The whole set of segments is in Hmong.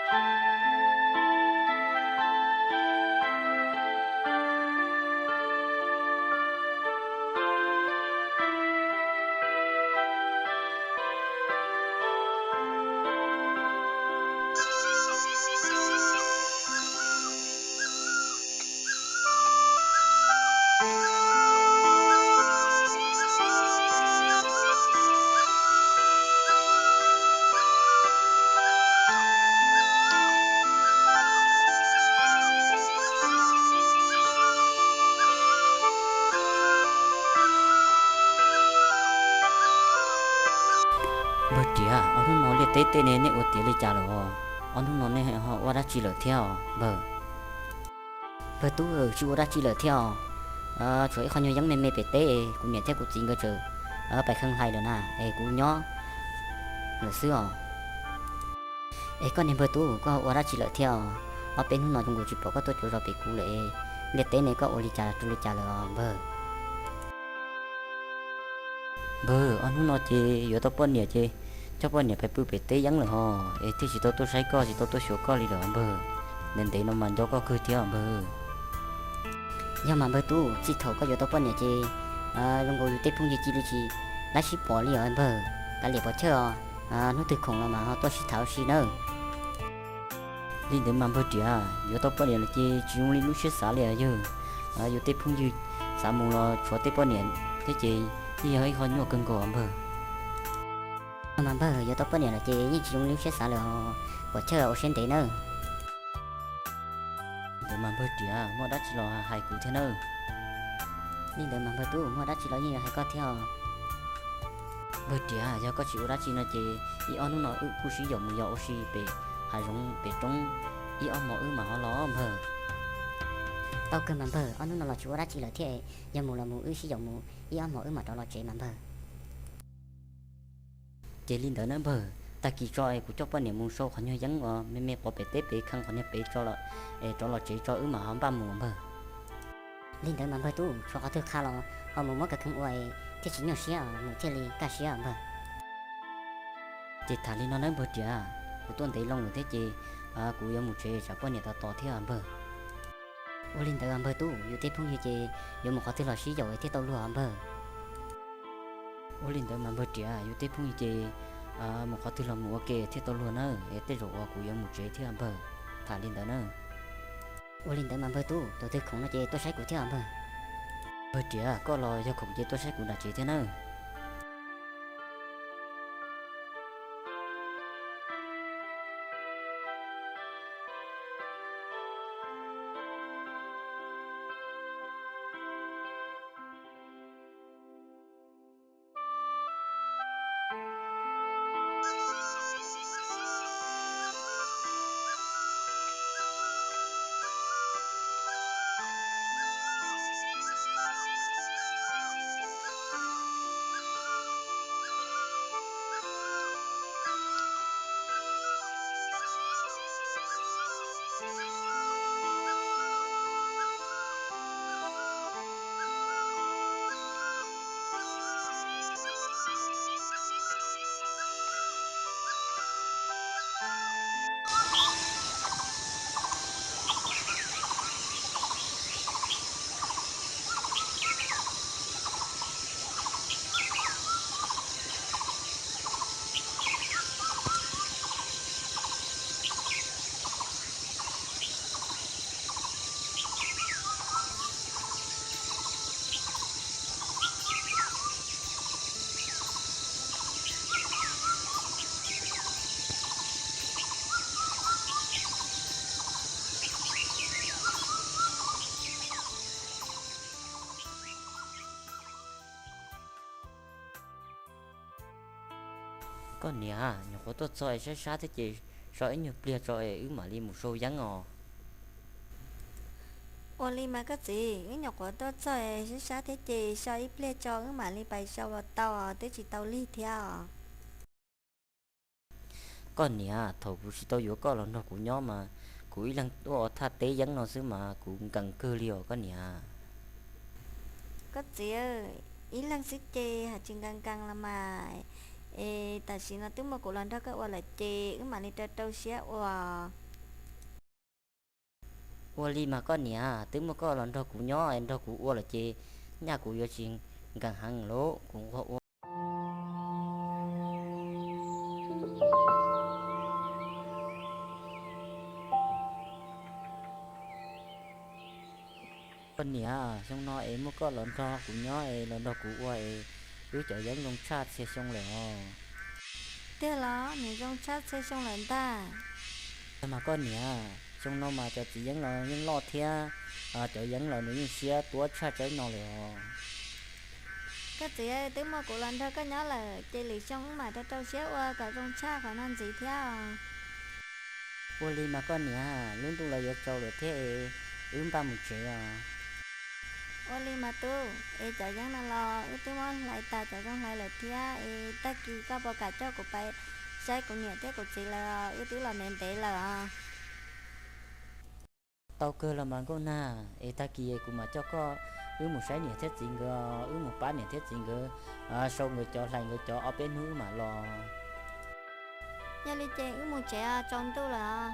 Npawg Riam, ob hnub no liaj teb tej ne nej ua tiav li cas lawm os? Ob hnub no nej ho ua dab tsi lawm thiab os npawg? Npawg Tub, tsis ua dab tsi lawm thiab os. Tshuav ib qho nyuag yeeb me me pem teb, kuv niam thiab kuv txiv nkawd tseem pais kheej hlais lawm na, es kuv nyob lawm xwb os. Es koj niag npawg Tub, koj ua dab tsi lawm thiab os? Ob peb hnub no zoo nkaus tsis pom koj tuaj cuav zos pem kuv lawm es, liaj teb ne koj ua li cas rau li cas lawm os npawg? Npawg, ob hnub no ces yuav tau poj niam ces coj poj niam pais pw pem teb yeeb lawm hos, es thiaj tsis tau tuaj saib koj, tsis tau tuaj xyuas koj li lawm npawg. Ntev ntev no mas nco koj kawg thiab npawg. Yog mas npawg Tub, txij thaum koj yuav tau poj niam ces zoo nkaus yus tej phooj ywg cia li tsis laib sib pom li os npawg. Kav liam pov chawj os, hnub twg khoom los mas ho tuaj sib tham ua si nawb. Li ntawd mas npawg Riam, yuav tau poj niam lawm ces tsis zoo li lub siab xav li os yawg. Yus tej phooj ywg xav mus los tshuav tej poj niam thiab ces yeej yog ib qho nyuaj kawg nkaus npawg. Mas npawg, yuav tau poj niam lawm ces yeej tsis zoo li lub siab xav lawm os, pov chawj ua siab ntev nawb. Ntawd mas npawg Riam, muaj dab tsi los hais kuv thiab nawb. Li ntawd mas npawg Tub, muaj dab tsi los yeej yuav hais koj thiab os. Npawg Riam, yog koj tsis ua dab tsi no ces ib ob hnub no wb kuj sib yaum mus yos ua si pem hav zoov pem roob, ib ob hmos wb mam ho los npawg. Tau kawg mas npawg, ob hnub no los tsis ua dab tsi lawm thiab, yog mus los mus wb sib yaum mus ib ob hmos wb mam rov los tsev mas npawg. Ces li ntawd na npawg, tag kis tso es kuv coj poj niam mus sau qhov nyuag yeeb uas me me pov pem teb pem, kheej qhov niag pem tso, es rov los tsev tso wb mam ho npaj mus npawg. Li ntawd mas npawg Tub, tshuav qhov twg qha los ho mus muab kaw kheej ua es thiaj tsis nyuaj siab, mus thiaj li kaj siab npawg. Ces tham li no nawb npawg Riam, kuv tuaj ntev loo lawm thiab ces kuv yuav mus tsev tsam poj niam tos tos thiab npawg. Ua li ntawd npawg Tub, yus tej phooj ywg ces yuav mus qhov twg los sib yaum thiaj tau luag npawg. Ua li ntawd mas npawg Riam, yus tej phooj ywg ces mus qhov twg los mus ua ke thiaj tau luag nawb, es tej zaum uas kuv yuav mus tsev thiab npawg. Tham li ntawd na. Ua li ntawd mas npawg Tub, thaum twg khoom no ces tuaj saib kuv thiab npawg. Npawg Riam, koj los yog khoom ces tuaj saib kuv nram tsev thiab nawb. Koj niam, nyuam qhuav tuaj txog es sab sab thiab ces so ib nyuag pliag tso es wb mam li mus sau yeeb os. Ua li mas koj txiv, wb nyuam qhuav tuaj txog es sab sab thiab ces so ib pliag tso wb mam li pais sau los tau os, twb tsis tau lig thiab os. Koj niam, thaum kuv tsis tau yuav koj los nrog kuv nyob mas kuv ib leeg tuaj ua thaj teb yeeb no xwb mas kuv nkees kawg li os koj niam. Koj txiv, ib leeg xwb ces hais tsis nkees nkees los mas, Es tam sim no twb muaj kuv los nrog koj ua lawm ces wb mam li rau rau siab ua. Ua li mas koj niam, twb muaj koj los nrog kuv nyob es nrog kuv ua lawm ces nyaj kuv yuav tsis nkees heev lauj, kuv nquag ua. Koj niam, xyoo no es muaj koj los nrog kuv nyob es los nrog kuv ua es wb cov yeeb zoo tshaj txhia xyoo lawm os. Tiag los niam, zoo tshaj txhia xyoo lawm ntag. Tiag mas koj niam, xyoo no mas cov txiv yeeb los yeej loj thiab, cov yeeb los nws yeej siab tuab tshaj tsaib no lawm os. Koj txiv, twb muaj kuv los nrog koj nyob lawm ces lwm xyoo wb mam rau rau siab ua kom zoo tshaj qhov no ntxiv thiab os. Ua li mas koj niam, lub ntuj los yuav tsaus lawm thiab es wb npaj mus tsev os. Ua li mas tub, es cov yeeb no los wb twb muab hlais tas cov zoo hlais lawm thiab es tag kis koj puas kam coj kuv pais saib kuv niam thiab kuv txiv lawv, wb twb los ntev ntev lawm os. Tau kawg los mas Nkauj Nag, es tag kis kuv mam coj koj wb mus saib niam thiab txiv nkawd, wb mus pab niam thiab txiv nkawd, sau nkawd cov hlais nkawd cov ob peb hnub wb mam los. Yog li ces wb mus tsev os, tsaus ntuj lawm os.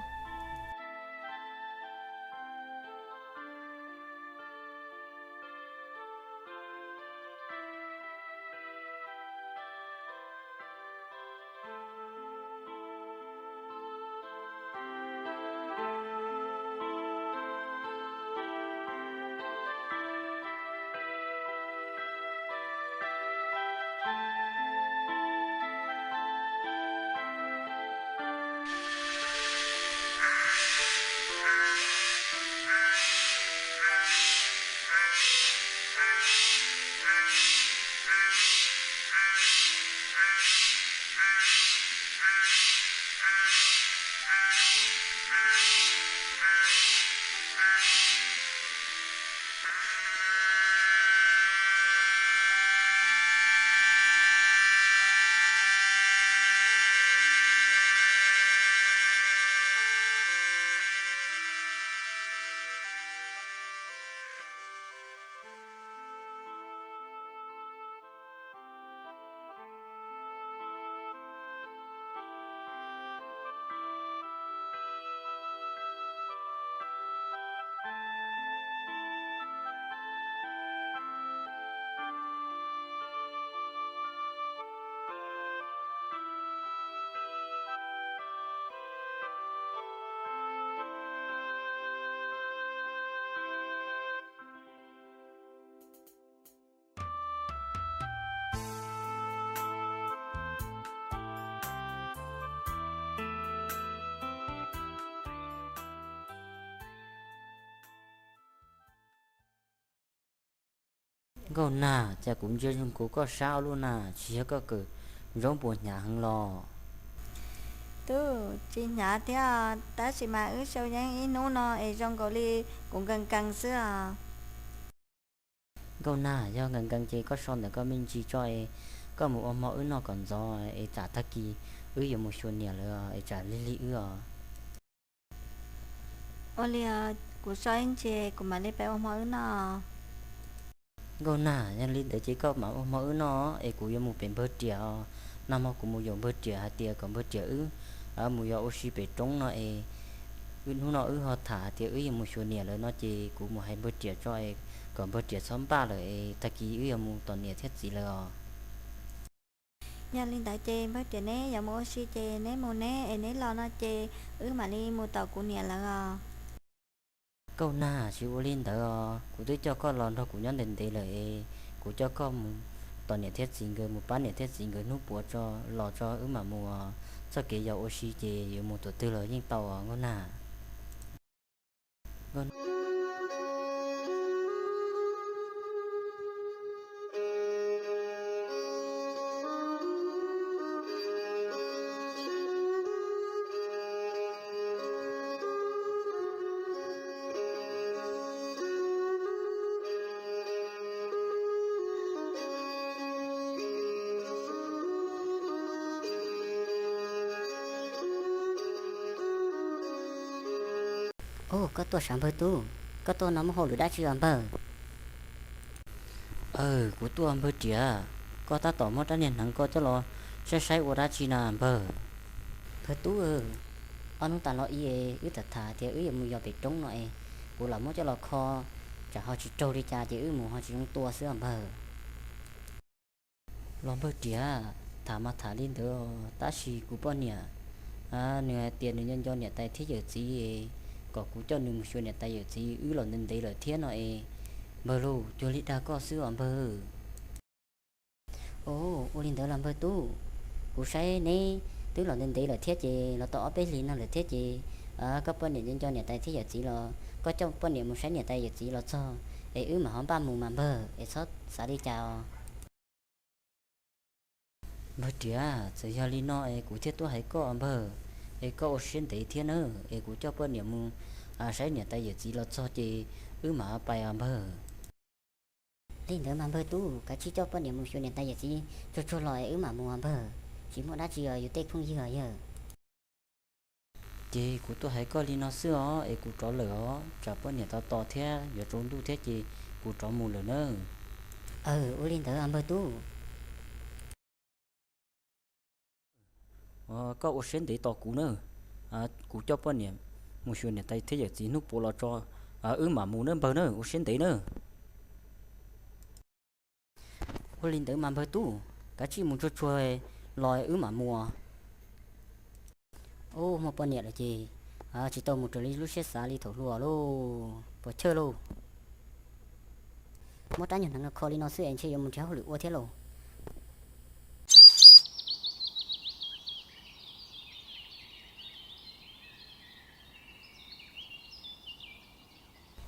Nkauj Nag, cas kuv ntsia zoo nkaus koj sab ua luaj na, tsis yog koj kawm zaub npua hnyav heev los? Tub, tsis hnyav thiab, tab sis mas wb sau yeeb ib hnub no es zoo nkaus li kuv nkees nkees xwb os. Nkauj Nag, yog nkees nkees ces koj so ntawm koj me ntsis tso es koj mus ua hmo wb noj kom ntxov es tsam tag kis wb yuav mus xyuas niam lawm es tsam lig lig wb os. Ua li, kuv so ib ntsis kuv mam li pem ua hmo wb noj. Nkauj Nag, yog li ntawd ces koj mam ua hmo wb noj es kuv yuav mus pem npawg Riam os. Nag hmo kuv mus yaum npawg Riam hais tias kom npawg Riam wb mus yos ua si pem roob no es hnub no wb ho tham hais tias wb yuav mus xyuas niam lawm no ces kuv mus hais npawg Riam tso es kom npawg Riam txhob npaj lawm es tag kis wb yuav mus tom niam thiab txiv lawm os. Yog li ntawd ces npawg Riam neb yuav mus ua si ces neb mus neb es neb los no ces wb mam li mus tom kuv niam lawv os. Nkauj Nag, tsis ua li ntawd os, kuv twb coj koj los nrog kuv nyob ntev ntev lawm es kuv coj koj mus tom niam thiab txiv nkawd, mus pab niam thiab txiv nkawd hnub puav tso los tso wb mam mus os. Txoj kev yos ua si ces yuav mus tus twg los yeej tau os Nkauj Nag. Ub, koj tuaj sav npawg tub, koj tuaj no muaj hauj lwm dab tsi os npawg? Aw, kuv tuaj npawg Riam, koj tab tom muab rab niag hneev koj coj los Saib saib ua dab tsi na npawg? Npawg tub, ob hnub tas los i wb tham tham tias wb yuav mus yos pem roob no es kuv lam muab coj los kho, tsam ho tsis raug li cas ces wb mus ho tsis zoo tua xwb os npawg. Los npawg riam, tham mas tham li ntawd tab sis kuv poj niam nws hais tias nws nco nco niam tais thiab yawm txiv, kom kuv coj nws mus xyuas niam tais yawm txiv wb los ntev ntev lawm thiab no es. Npawg lauj, cuag li dag koj xwb os npawg. Ua li ntawd los npawg tub, kuv saib neb twb los ntev ntev lawm thiab ces los tau ob peb hlis no lawm thiab ces koj poj niam nco nco niam tais thiab yawm txiv los koj coj poj niam mus saib niam tais yawm txiv los txog es wb mam ho npaj mus mas npawg es txhob xav li cas os. Npawg riam, txawm yog li no es kuv thiaj tuaj hais koj npawg, es koj ua siab ntev thiab nawb es kuv coj poj niam mus saib niam tais yawm txiv los txog ces wb mam pais os npawg. Li ntawd mas npawg tub, kav tsij coj poj niam mus xyuas niam tais yawm txiv tsuag tsuag los es wb mam mus os npawg, tsis muaj dab tsi os yus tej phooj ywg os yawg. Ces kuv tuaj hais koj li no xwb os es kuv rov lawm os, tsam poj niam tos tos thiab yuav tsaus ntuj thiab ces kuv rov mus lawm nawb. Aw, ua li ntawd npawg tub. Koj ua siab ntev tos kuv nawb, kuv coj poj niam mus xyuas niam tais thiab yawm txiv hnub puav los tso, wb mam mus nawb npawg nawb, ua siab ntev nawb. Ua li ntawd mas npawg tub, kav tsij mus tsuag tsuag los wb mam mus. Ub, muaj poj niam lawm ces tsis tau mus raws li lub siab xav li thaum hluas lauj, puas chawj lauj. Muab rab nyuag hneev no kho li no xwb es ntshe yuav mus nrhiav hauj lwm ua thiab lauj.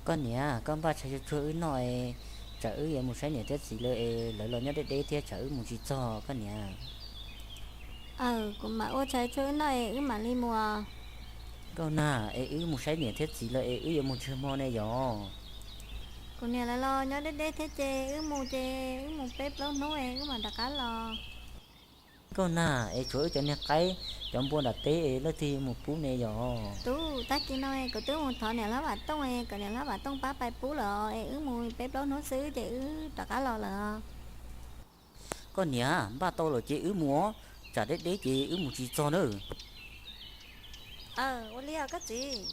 Koj niam, koj npaj tshais tsuag tsuag wb noj es, tsam wb yuav mus saib niam thiab txiv lawv es lawv los nyob deb deb thiab tsam wb mus tsis txog koj niam. Aw, kuv mam ua tshais tsuag wb noj es wb mam li mus. Nkauj Nag, es wb mus saib niam thiab txiv lawv es wb yuav mus tsawg hmo ne yom? Kuv niam lawv los nyob deb deb thiab ces wb mus ces wb mus peb plaub hnub es wb mam rov qab los. Nkauj Nag, es tshuav wb cov niag qaib cov npua nram teb es leej twg yuav mus pub ne yom? Tub, tag kis no kuv twb mus thov niam hlob Vam Tooj es kom niam hlob Vam Tooj pab pais pub lawm es wb mus peb plaub hnub xwb ces wb rov qab los lawm. Koj niam, npaj tau lawm ces wb mus os, tsam deb deb ces wb mus tsis txog nawb. Aw, ua li os koj txiv.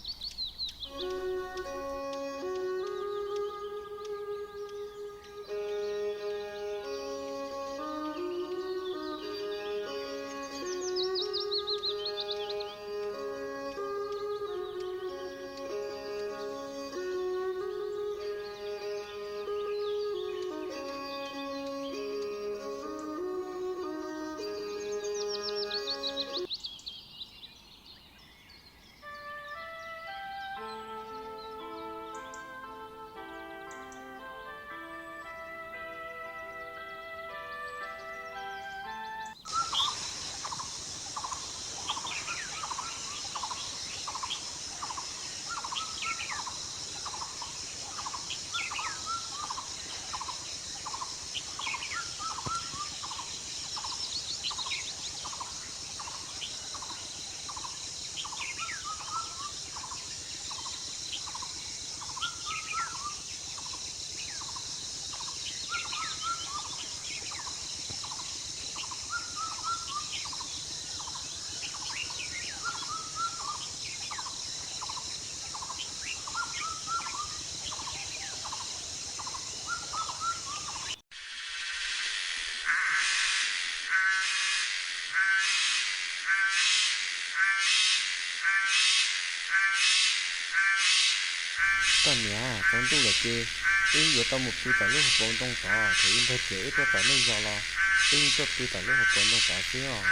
Koj niam, tsaus ntuj lawm ces wb yuav tau mus pw tom lub hauv paus ntoo tod, thaum ub npawg riam wb tuaj tom nej zos los wb yeej tuaj pw tom lub hauv paus ntoo tod xwb os.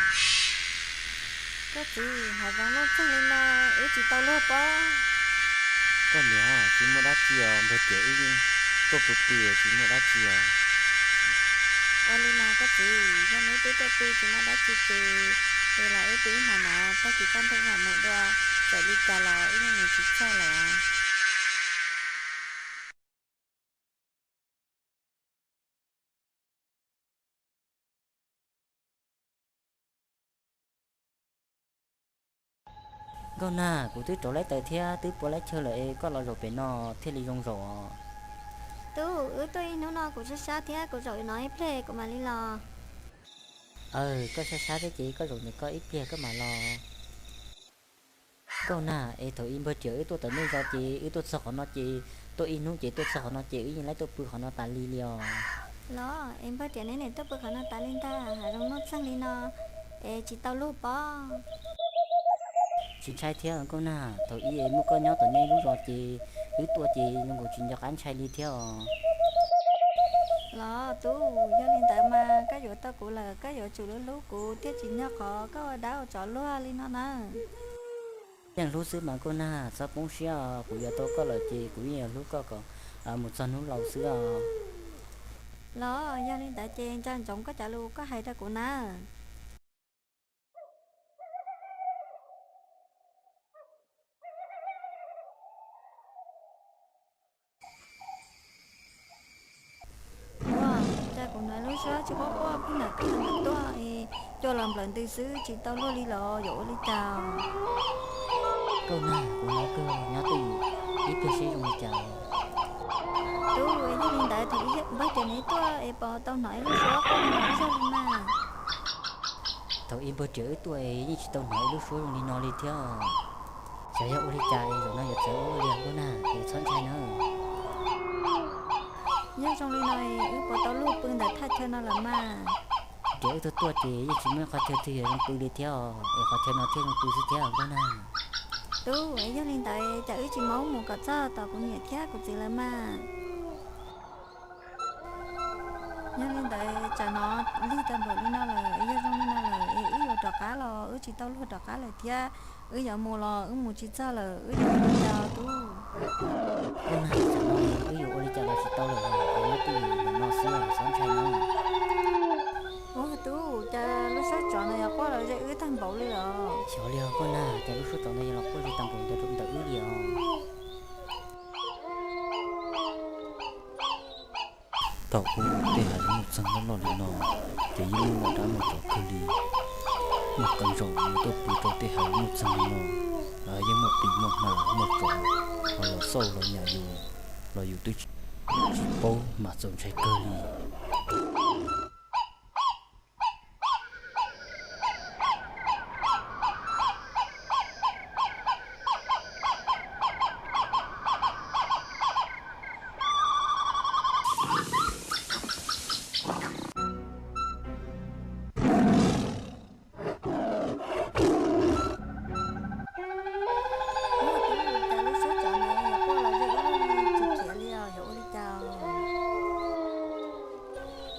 Koj txiv, hav zoov nuj txeeg li no wb tsis tau luag pob. Koj niam, tsis muaj dab tsi os, npawg riam wb yeej tuaj pw pw tsis muaj dab tsi os. Ua li mas koj txiv, yog neb twb tuaj pw tsis muaj dab tsi ces, es los wb pw ib hmo no, tag kis kaj ntug mam mus dua, txawm li cas los wb yeej mus tsis txog lawm. Nkauj Nag, kuv twb rauv laib taws thiab twb pua laib chaw lawm es koj los zaum pem no thiaj li zoo zaum os. Tub, wb tuaj ib hnub no kuv sab sab thiab kuv zaum no ib pliag kuv mam li los. Aw, koj sab sab thiab ces koj zaum ntawm koj ib pliag koj mam los. Nkauj Nag, es thaum ub npawg Riam wb tuaj tom nej zos ces wb tuaj txog qhov no ces, tuaj ib hnub ces tuaj txog qhov no ces wb yeej laib tuaj pw qhov no tas li li os. Los es npawg Riam neb nim tuaj pw qhov no tas li ntag, hav zoov nuj txeeg li no es tsis tau luag pob? Tsis ntshai thiab Nkauj Nag, thaum ub muaj koj nyob tom nej lub zos ces wb tuaj ces zoo nkaus tsis nco qab ntshai li thiab os. Los tub, yog li ntawd mas koj yuav tau kuv lawm, koj yuav tsum hlub hlub kuv thiaj tsis nco qhov koj ua dab ua tsov luag li no na. Yeej hlub xwb mas Nkauj Nag, txhob poob siab, kuv yuav tau koj lawm ces kuv yeej yuav hlub koj kom mus txog hnub laus xwb os. Los yog li ntawd ces nco ntsoov koj cov lus koj hais rau kuv na. Ua cas kuv hnov lub suab tsis quaj quaj pheej ntawm koj ntawm tuaj es cua los nplawm ntws xwb tsis tau luag li los yuav ua li cas? Nkauj Nag, kuv hnov kawg, nyob twj ywm ib pliag seb zoo li cas. Tub, yog li ntawd thaum ub npawg Riam neb tuaj es puas tau hnov ib lub suab quaj li no ib zaug li mas? Thaum ub npawg Riam wb tuaj es yeej tsis tau hnov ib lub suab zoo li no li thiab. Xyov yog ua li cas es zaum no yuav txawv ua luaj li Nkauj Nag, es txhob ntshai nawb. Yog zoo li no es wb puas tau luag pw ntawm thaj chaw no lawm mas? Riam wb tuaj tuaj ces yeej tsis muaj qhov chaw twg yuav zoo pw li thiab os, es qhov chaw no thiaj zoo pw xwb thiab Nkauj Nag. Tub, yog li ntawd cas wb tsis mus mus kom txog tom kuv niam thiab kuv txiv lawv mas? Yog li ntawd tsam no lig tag npaum li no lawm, yog zoo li no lawm es wb yuav rov qab los wb tsis tau luag rov qab lawm thiab. Wb yuav mus los wb mus tsis txog lawm, wb yuav ua li cas tub? Nkauj Nag, tsam no wb yuav ua li cas los tsis tau lawm, es nyob twj ywm ntawm no xwb, txhob ntshai nawb. Ua tub, cas lub suab tsov no yuav quaj los ze wb tag npaum li lawm? Xyov li os Nkauj Nag, cas lub suab tsov no yuav los quaj ze tag npaum ntawd rau ntawm wb li os. Thaum ub tej hav zoov nuj txeeg loj loj li no, ces yeej muaj dab muaj tsov kawg li. Muaj qee zaum yuav tuaj pw rau tej hav zoov nuj txeeg li no, yeej muaj pis muaj hma muaj tsov los xauj los nyas yus, los yus twb tsis paub mas txaus ntshai kawg li. Cas lub suab tsov no yuav quaj los ze wb tsis khiav li os, yuav ua li cas?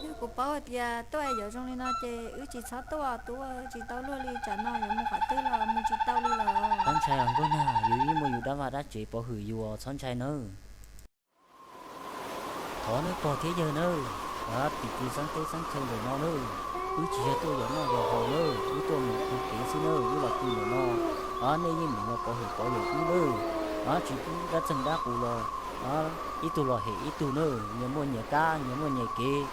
Yog kuv paub hais tias tuaj yuav zoo li no ces wb tsis txhob tuaj, tub, tsis tau luag li, tsam no yuav mus qhov twg los mus tsis tau li lawm. Txhob ntshai os Nkauj Nag, yus yeej muaj yus dab vaj dab tsev pov hwm yus, txhob ntshai nawb. Thov nawb pog thiab yawg nawb, tim txiv xeeb teb xeeb chaw ntawm no nawb, wb tsis yog tuaj yos noj yos haus nawb, wb tuaj mus ua kev xwb nawb, wb los pw ntawm no, nej yeej meem los pov hwm pov yawm wb nawb, tsis pub dab txeeg dab qus los ib tug los hem ib tug nawb, nyias muaj nyias kab nyias muaj nyias kev,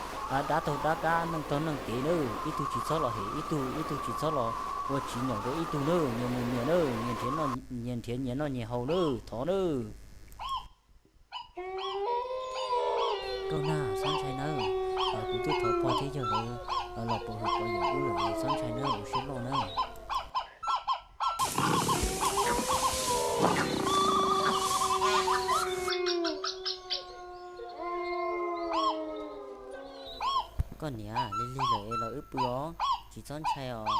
dab taug dab kab neeg taug neeg kev nawb, ib tug tsis txhob los hem ib tug, ib tug tsis txhob los ua tsis nyaum rau ib tug nawb, nyias mus nyias nawb, nyias nrhiav nyias noj nyias haus nawb, thov nawb. Nkauj Nag, txhob ntshai nawb, kuv twb thov pog thiab yawg lawv los pov hwm pov yawm wb lawm, txhob ntshai nawb, ua siab loj nawb. Koj niam, lig lig lawm es los wb pw os, tsis txhob ntshai os.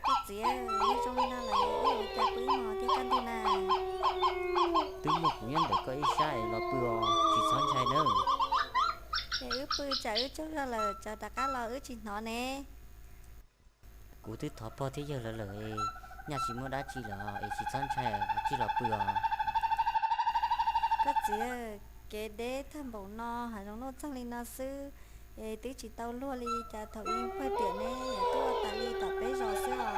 Koj txiv, yog zoo li no lawm wb yuav ua cas pw ib hmos thiab koj ntuj na? Twb muaj kuv nyob ntawm koj ib sab es los pw os, tsis txhob ntshai nawb. Es wb pw tsam wb tsaug zog lawm tsam rov qab los wb tsis hnov ne. Kuv twb thov pog thiab yawg lawv lawm, nyaj tsis muaj dab tsi lawm es tsis txhob ntshai, cia li los pw os. Koj txiv, kev deb tag npaum no, hav zoov nuj txeeg li no xwb, es twb tsis tau luag li, cas thaum ub pog tiam neb yuav tuaj tas li tom peb zos xwb os.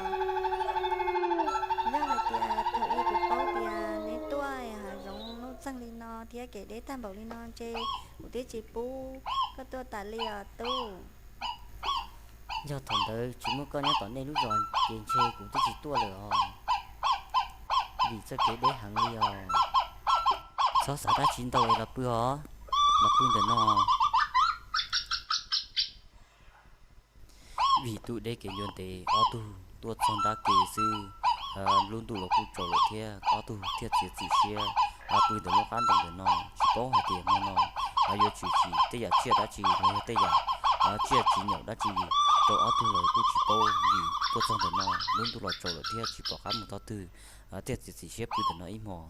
Yog hais tias thaum ub kuv paub tias neb tuaj hav zoov nuj txeeg li no thiab kev deb tag npaum li no ntshe kuv twb tsis pub koj tuaj tas li os tub. Yog thaum ntawd tsis muaj koj nyob tom nej lub zos ces ntshe kuv twb tsis tuaj lawm os, vim txoj kev deb heev li os. Txhob xav dab tsi ntau es los pw os, los pw ntawm no. Ib tug deb kev ncua ntev, ob tug tuaj txog nrab ke xwb, lub ntuj los kuj tsaus lawm thiab ob tug thiaj txiav txim siab pw ntawm lub qab ntoo ntawm no, tsis paub hais tias hmo no yuav tshwm sim tej yam tsiaj dab tsi los yog tej yam tsiaj tsis nyaum dab tsi rau ob tug los kuj tsis paub, vim tuaj txog ntawm no lub ntuj los tsaus lawm thiab tsis pom qab mus tog twg, thiaj txiav txim siab pw ntawm no ib hmo.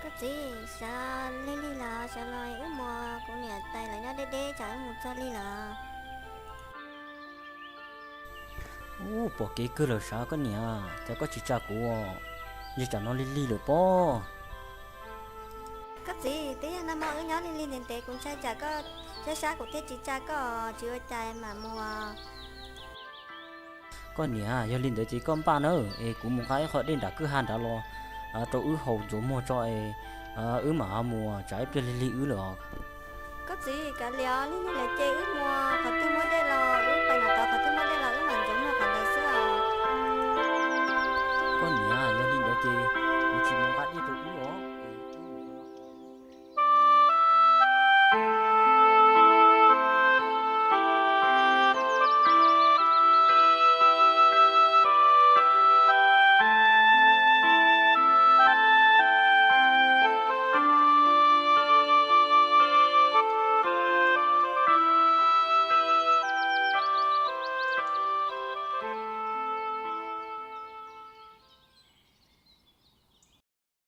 Koj txiv, sawv lig lig los sawv los wb mus, kuv niam tais lawv nyob deb deb tsam wb mus txog lig lawm. Ub, pom kev kawg lawm sav koj niam, cas koj tsis tsa kuv, ntshe tsam no lig lig lawm pob. Koj txiv, twb yog nag hmo wb nyob lig lig ntev ntev kuv ntshai tsam koj sab sab kuv thiaj tsis tsa koj, tsis ua cas mam mus. Koj niam, yog li ntawd ces koj npaj nawb es kuv mus nqa ib qho dej nram kwj ha nrad los rau wb haus ntxuav muag tso es wb mam mus, tsam ib pliag lig lig wb lawm os. Koj txiv, kav liam, lig lig lawm ces wb mus, qhov twg